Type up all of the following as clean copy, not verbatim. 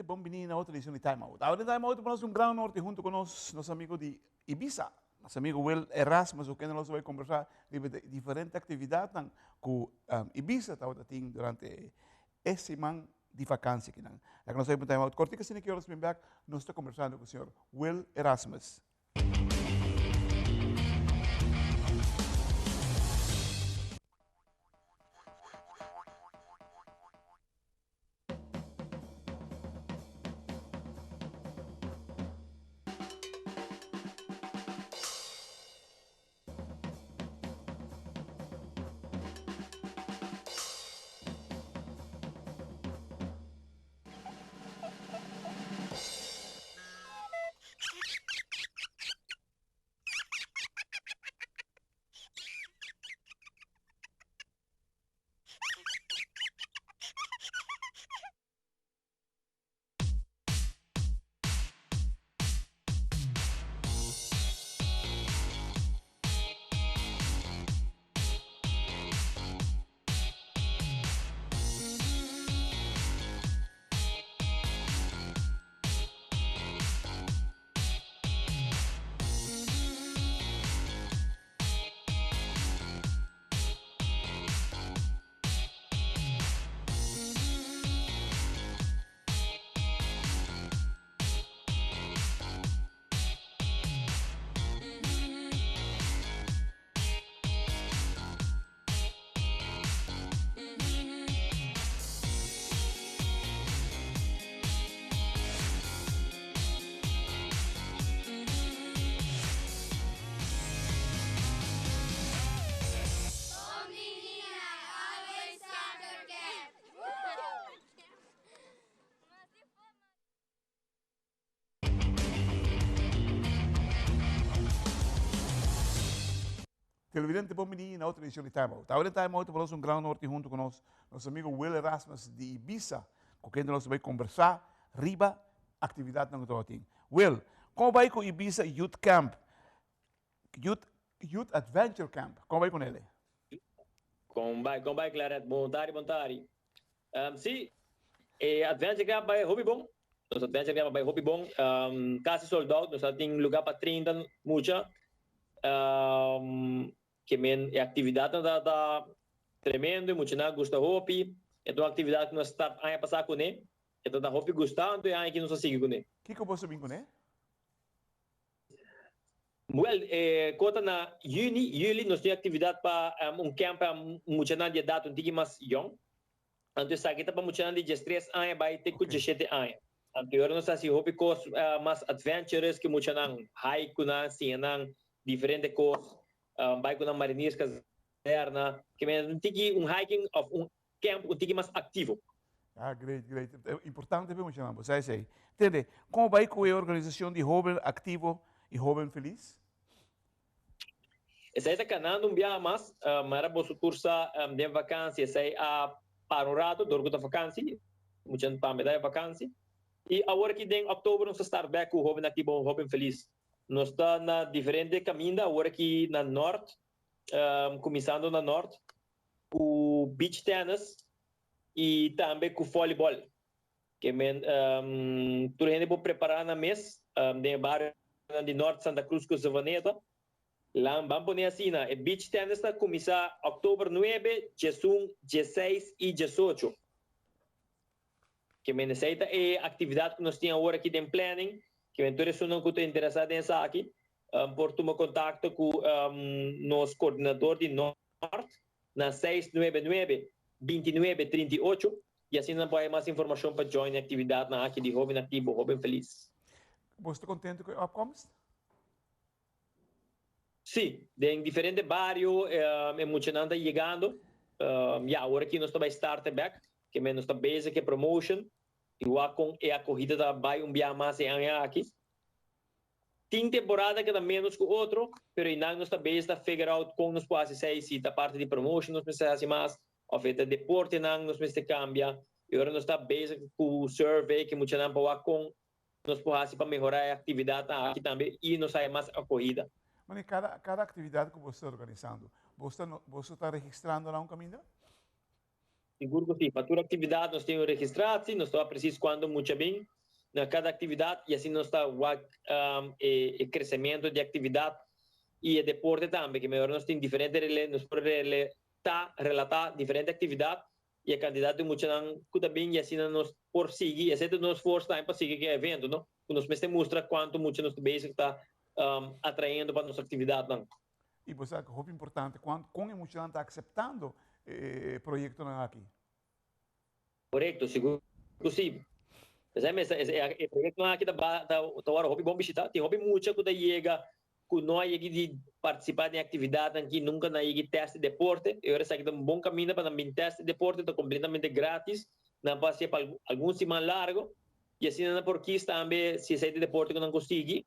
Televidente, bon bini na otro edicion di Time Out. Awor den Time Out nos un gran honor di hunto cu nos, nos amigo di Ibiza, nos amigo Will Erasmus, cu kende nos a bay conversa riba e diferente actividadnan cu Ibiza tabata tin durante e siman di vakantie akinan. Laga nos bay pa un Time Out cortico asina ki ora nos bin bek, nos ta conversando cu señor Will Erasmus. Televidente bon bini na otro edicion di Time Out. Awe den Time Out por nos un gran honor tin hunto cu nos nos amigo Will Erasmus di Ibiza cu kende nos ta bay conversa riba actividadnan cu tabatin. Will, con bay cu Ibiza Youth Camp, Youth, Youth Adventure Camp, con bay con ele? Con bay, con bay Claret, bon tardi, bon tardi. Si, e Adventure Camp bai hopi bon. Nos Adventure Camp a bai hopi bon. Casi sold out. Nos a tin lugar pa 30 mucha. Ke men e actividadnan ta ta tremendo. E muchanan a gusta hopi. E ta un actividad cu nos start aña pasa cune. E ta ta hopi gusta, anto e aña aki nos a sigui cune. Kico boso bin cune? Wel, e kota na juni, juli nos tin actividad pa un camp pa muchanan di edad un tiki mas yong. Anto esaki ta pa muchanan di diestres aña bai te cu diesshete aña. Anto e ora nos ta haci hopi cos mas adventurous cu muchanan, hike cu nan, siña nan diferente cos, bai cu nan marinierskazerna, ke men un tiki un hiking of un camp un tiki mas activo. Ah, great, great. Importante pa e muchanan, bo sa esei. Tende, kon bai ku e organisashon di Hoben Aktivo i Hoben Felis? Esei ta kanando un biaha mas. Mara boso tur sa den vakansi esei a para un rato dor ku ta vakansi. Muchanan tambe ta e vakansi. I awor aki den oktober nos ta start bek ku Hoben Aktivo, Hoben Felis. Nos ta na diferente kaminda awor aki na nort, kuminsando na nort ku beach tennis i tambe ku volleyball. Ke men tur hende por prepará nan mes den e barionan di Nort Santa Cruz ku Savaneta. Lan ban pone asina, e beach tennis ta kuminsá òktober nuebe, diesun, diesseis i diesocho. Ke men esei ta e aktividat ku nos tin awor aki den planning. Ke men tur esunnan ku ta interesá den esaki por tuma kontakto ku nos koordinador di Nort na seis nuebe nuebe, binti nuebe, trinta i ocho i asina nan por haya mas informashon pa join e aktividatnan aki di Hoben Aktivo, Hoben Felis. Bo sta kontentu ku e opkomst? Sí, den diferente bario e muchanan ta yegando. Ya, awor aki nos ta bai start e bek, ke men nos ta bezig ku e promotion i wak kon e akohida ta bai un bia mas e aña aki. Tin temporada ke ta ménos ku otro, pero einan nos ta bezig ta figure out kon nos por hasi esei, si ta parti di promotion nos mester hasi mas, òf e ta deportenan nos mester kambia. I ora nos ta bezig ku survey ku muchanan pa wak kon nos por hasi pa mehorá e aktividatnan aki tambe i nos haya mas akohida. Mane, kada kada aktividat ku boso ta organisando, boso ta boso ta registrando na un kaminda? Sigur ku si. Pa tur aktividat nos tin un registratie, nos ta wak presis kuantu mucha bin na kada aktividat i asina nos ta wak e kresementu di aktividat i e deporte tambe. Ke mehor nos tin diferente rele, nos por ta relatá diferente aktividat i e kantidat di muchanan ku ta bin i asina nos por sigui. Esei ta nos forsa tambe pa sigui ku e evento, no? Ku nos mester mustra kuantu mucha nos ta bezig ta atrayendo pa nos aktividatnan. I bo sa ku hopi importante kuantu kon e muchanan ta akseptando e proyektonan aki. Korekto, sigur ku si. Esei mes e proyektonan aki ta ta ta wòrdu hopi bon bishitá. Tin hopi mucha ku ta yega ku no a yegi di partisipá den aktividatnan aki, nunka nan a yegi tèst di deporte. E ora esaki ta un bon kaminda pa nan bin tèst di deporte, ta kompletamente grátis. Nan por hasié pa algun siman largu i asina nan por kis tambe si esei ta e deporte ku nan ku sigui.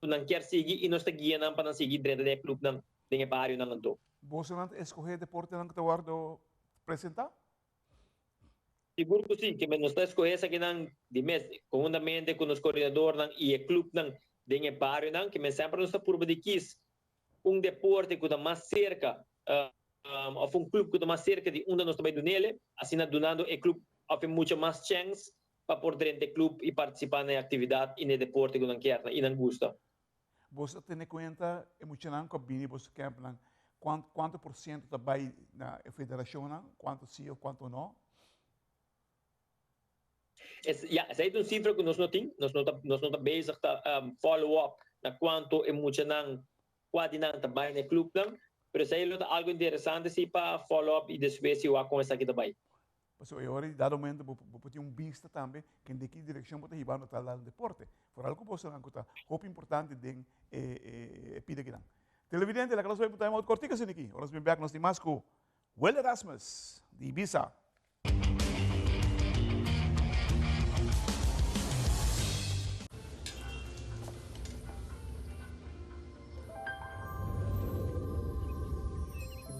Ku nan kier sigui i nos ta guia nan pa nan sigui drenta den e clubnan den e barionan anto. Bosonan ta escoge deportenan ku ta wordo presenta? Sigur ku si, keme nos ta escoge esakinan di mes conhuntamente ku nos coordinadornan i e clubnan den e barionan, keme semper nos ta purba di kis un deporte ku ta mas serka of un club ku ta mas serka di unda nos ta bai dunele, asina dunando e club of e mucha mas chens pa por drenta e club y participa na e actividad y na e deporte cu nan kier i nan gusta. Boso a tene cuenta e muchanan cu a bini boso campnan, cuanto por ciento ta bay na e federacionnan, cuanto si of cuanto no? Es, ya, esey ta un cifra cu nos no tin, nos no ta, nos no ta bezig ta follow up na cuanto e muchanan, cua di nan ta bay na e clubnan, pero esey lo ta algo interesante si pa follow up y despues si wak con esaki ta bay. Pasobra e ora di dado momento bo bo por tin un bista tambe ken den ki direccion bo ta hibando tal dado deporte. Foral cu bosonan cu ta hopi importante den e e pida kinan. Televidente, laga nos bai pa un time out cortico asina aki. Ora nos bin bek nos tin mas cu Will Erasmus di Ibiza.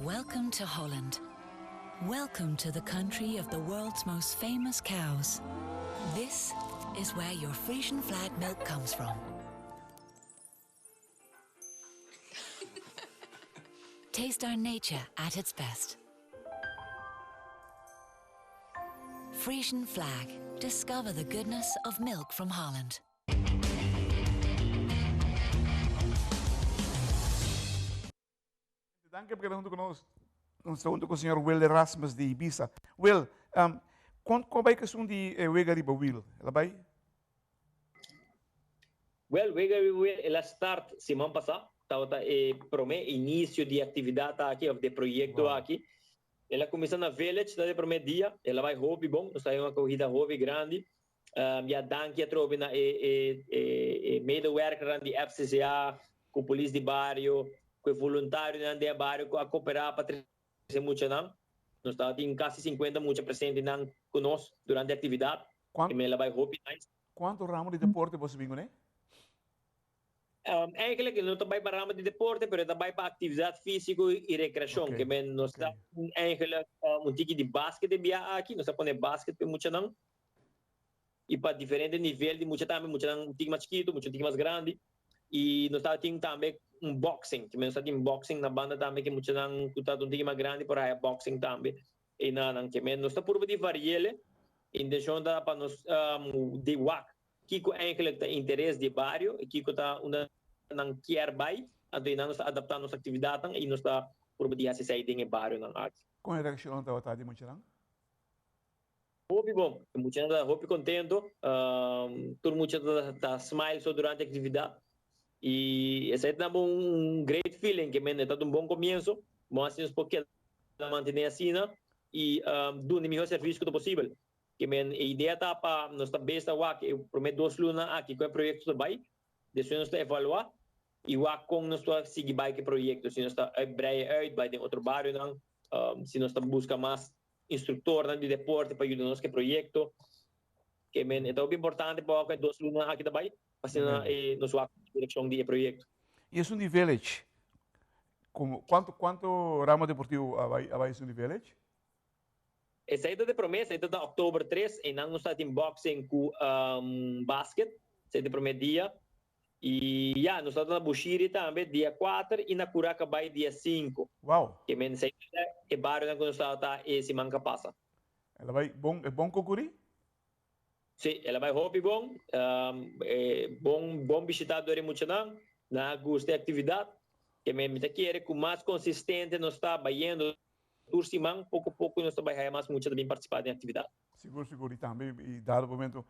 Welcome to Holland. Welcome to the country of the world's most famous cows. This is where your Frisian flag milk comes from. Taste our nature at its best. Frisian flag. Discover the goodness of milk from Holland. Danki pa keda huntu ku nos. Nos ta huntu ku señor Will Erasmus di Ibiza. Will, um, kon kon bai kesun di eh, wega riba wiel? El a bai? Well, wega riba wiel el a start siman pasá. Tabata e promé inicio di actividad aki of di e proyecto aki. El a cuminsa na Village, ta e promé dia. El a bai hopi bon. Nos ta haña un acogida hopi grandi. Ya danki atrobe na e e e medewerkernan di FCCA, ku polis di bario, ku e voluntarionan den e bario ku a koperá pa trese muchanan. Nos tabatin kasi sinkuenta mucha presentenan ku nos durante e aktividat. E mel a bai hopi nice. Kuantu ramo di deporte boso bin kuné? Eigenlijk e no ta bai pa ramo di deporte, pero e ta bai pa aktividat físiko i rekreashon. Ke men nos ta eigenlijk un tiki di basket e bia aki, nos a pone basket pa e muchanan. I pa diferente nivel di mucha tambe, muchanan un tiki mas chikitu, mucha un tiki mas grandi. I nos tabatin tambe un boxing, nos tabatin boxing na banda tambe ke muchanan ku ta un tiki mas grandi por haya boxing tambe einanan. Ke men nos ta purba di variele, intenshon ta pa nos di wak kiko eigenlijk ta interes di e bario i kiko ta unda nan kier bai, anto einan nos ta adapta nos aktividatnan i nos ta purba di hasi esei den e barionan aki. Kon e reakshonnan tabata di muchanan? Hopi bon. E muchanan ta hopi contento. Tur mucha ta smile so durante actividad. Y esey ta daba un great feeling ke men e ta un bon comienzo. Bon asi nos por keda mantene asina y duna e mihor servicio cu ta posibel. Ke men e idea ta pa nos ta bes ta wak e prome dos lunanan aki con e proyecto ta bay. Despues nos ta evalua y wak con nos ta sigui bay cu e proyecto. Si nos ta uitbreiden uit bay den otro barionan, si nos ta busca mas instruktornan di deporte pa yuda nos ku e proyekto. Ke men e ta hopi importante pa wak e dos lunanan aki ta bai, pa asina nos wak direkshon di e proyekto. I esun di Village, komo kuantu kuantu ramo deportivo a bai a bai esun di Village? Esei ta de promé, esei ta ta oktober tres, einan nos ta tin boxing ku basket, esei ta e promé dia. I ya, nos ta na Bushiri tambe dia kuater i na Curacabai dia sinku. Wow! Ke men esei ta e barionan ku nos tabata e siman ka pasa. El a bai bon, e bon concuri? Sí, el a bai hopi bon. Bon, bon bishita door e muchanan. Nan a gusta e actividad. Ke men mi ta kere cu mas consistente nos ta bayendo tur siman, poco poco nos ta bai haya mas mucha ta bin participa den actividad. Sigur, sigur. Y tambe, y dado momento,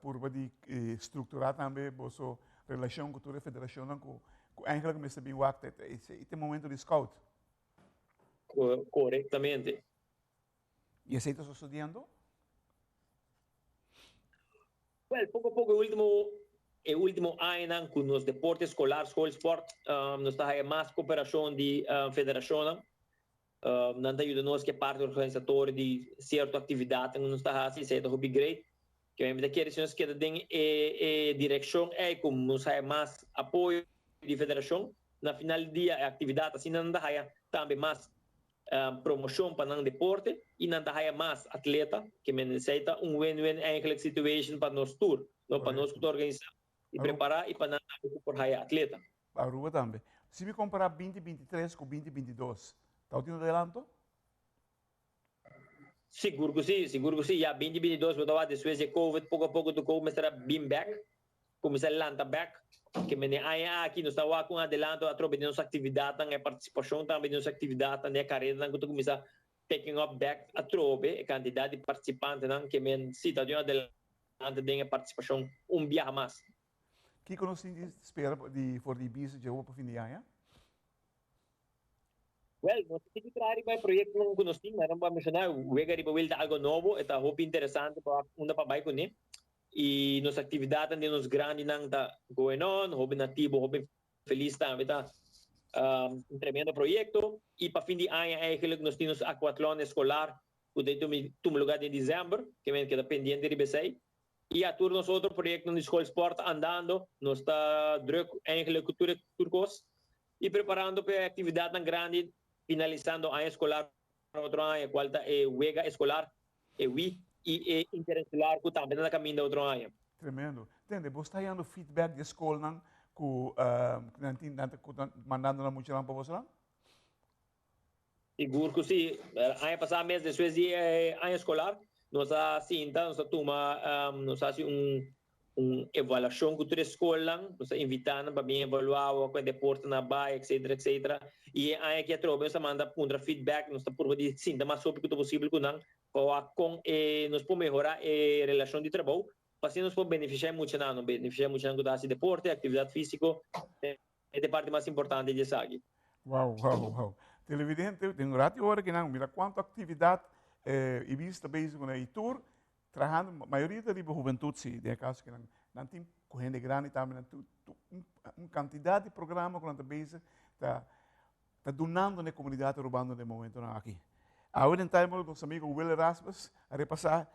purba di structura tambe boso relacion cu tur e federacionnan cu eigenlijk mester bin wak e te momento di scout. Corectamente. Y esey ta sucediendo? Well, poco poco e ultimo e ultimo añanan cu nos deporte escolar, schoolsport, nos ta haya mas cooperacion di federacionnan. Nan ta yuda nos cu e parti organisatorio di cierto actividadnan cu nos ta haci, esey ta hopi great. Ke mi ta kere si nos keda den e e direccion ey cu nos haya mas apoyo di federacion, na final di dia e actividad asina nan ta haya tambe mas promocion pa nan deporte y nan ta haya mas atleta, ke men esey ta un win-win eigenlijk situation pa nos tur, no pa nos cu ta organisa y prepara y pa nan tambe cu por haya atleta. Pa Aruba tambe. Si mi compara 2023 cu 2022, ta tin un adelanto? Sigur cu si, sigur cu si. Ya 2022 bo ta wak despues di e covid poco a poco tur mester a bin bek, cuminsa lanta bek. Ke mene aña aki nos ta wak un adelanto atrobe den nos actividadnan, e participacion tambe den nos actividadnan, den e careranan cu ta cuminsa picking up bek atrobe, e cantidad di participantenan ke men si ta tin un adelanto den e participacion un biaha mas. Kico nos tin di spera di for di Ibisa Jehovah pa fin di aña? Wel, nos ta sigui traha riba e proyectonan cu nos tin, manera bo a menciona, Wega Riba Wiel ta algo nobo, e ta hopi interesante pa wak unda pa bay cune. Y nos actividadnan den nos grandinan ta going on, hoben activo, hoben feliz tambe ta un tremendo proyecto. Y pa fin di aña eigenlijk nos tin nos aquathlon escolar cu ta tuma lugar den december, ke men keda pendiente riba esey. Y a tur nos otro proyectonan di schoolsport ta andando, nos ta druk eigenlijk cu tur e tur cos. Y preparando pa e actividadnan grandi finalisando aña escolar otro aña cual ta e wega escolar, e wi y e interinsular cu tambe ta na caminda otro aña. Tremendo. Tende, bo sta hayando feedback di e scolnan cu nan tin nan ta cu ta mandando nan muchanan pa bosonan? Sigur cu si. Aña pasa mes despues di e aña escolar nos a sinta, nos a tuma, nos a haci un un evaluacion cu tur e scolnan, nos a invita nan pa bin evalua awa cu e deportenan a bay etcetera etcetera y e aña aki atrobe nos a manda puntra feedback, nos ta purba di sinta mas hopi cu ta posibel cu nan pa wak con e nos por mehora e relacion di trabou pa asina nos por beneficia e muchanan, nos beneficia e muchanan cu ta haci deporte, actividad fisico e ta e parti mas importante di esaki. Wow, wow, wow. Televidente, den un rato ora ki nan mira cuanto actividad Ibis ta bezig cu nan y tur Trahando, mayoria ta riba hubentud si, den e caso cu nan tin cu hende grandi tambe, nan tin un cantidad di programa cu nan ta bezig ta ta dunando na e comunidad Arubano den e momentonan aki. Awe den Time Out nos amigo Will Erasmus a repasa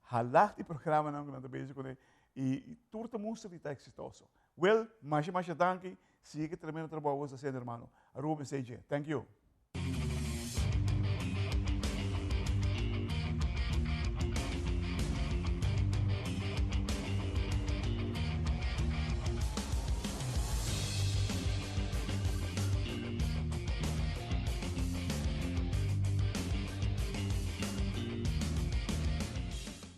halag di programanan cu nan ta bezig cune y tur ta mustra di ta exitoso. Will, masha masha danki, sigui cu e tremendo trabou cu bo ta haciendo hermano. Aruba mester dje. Thank you.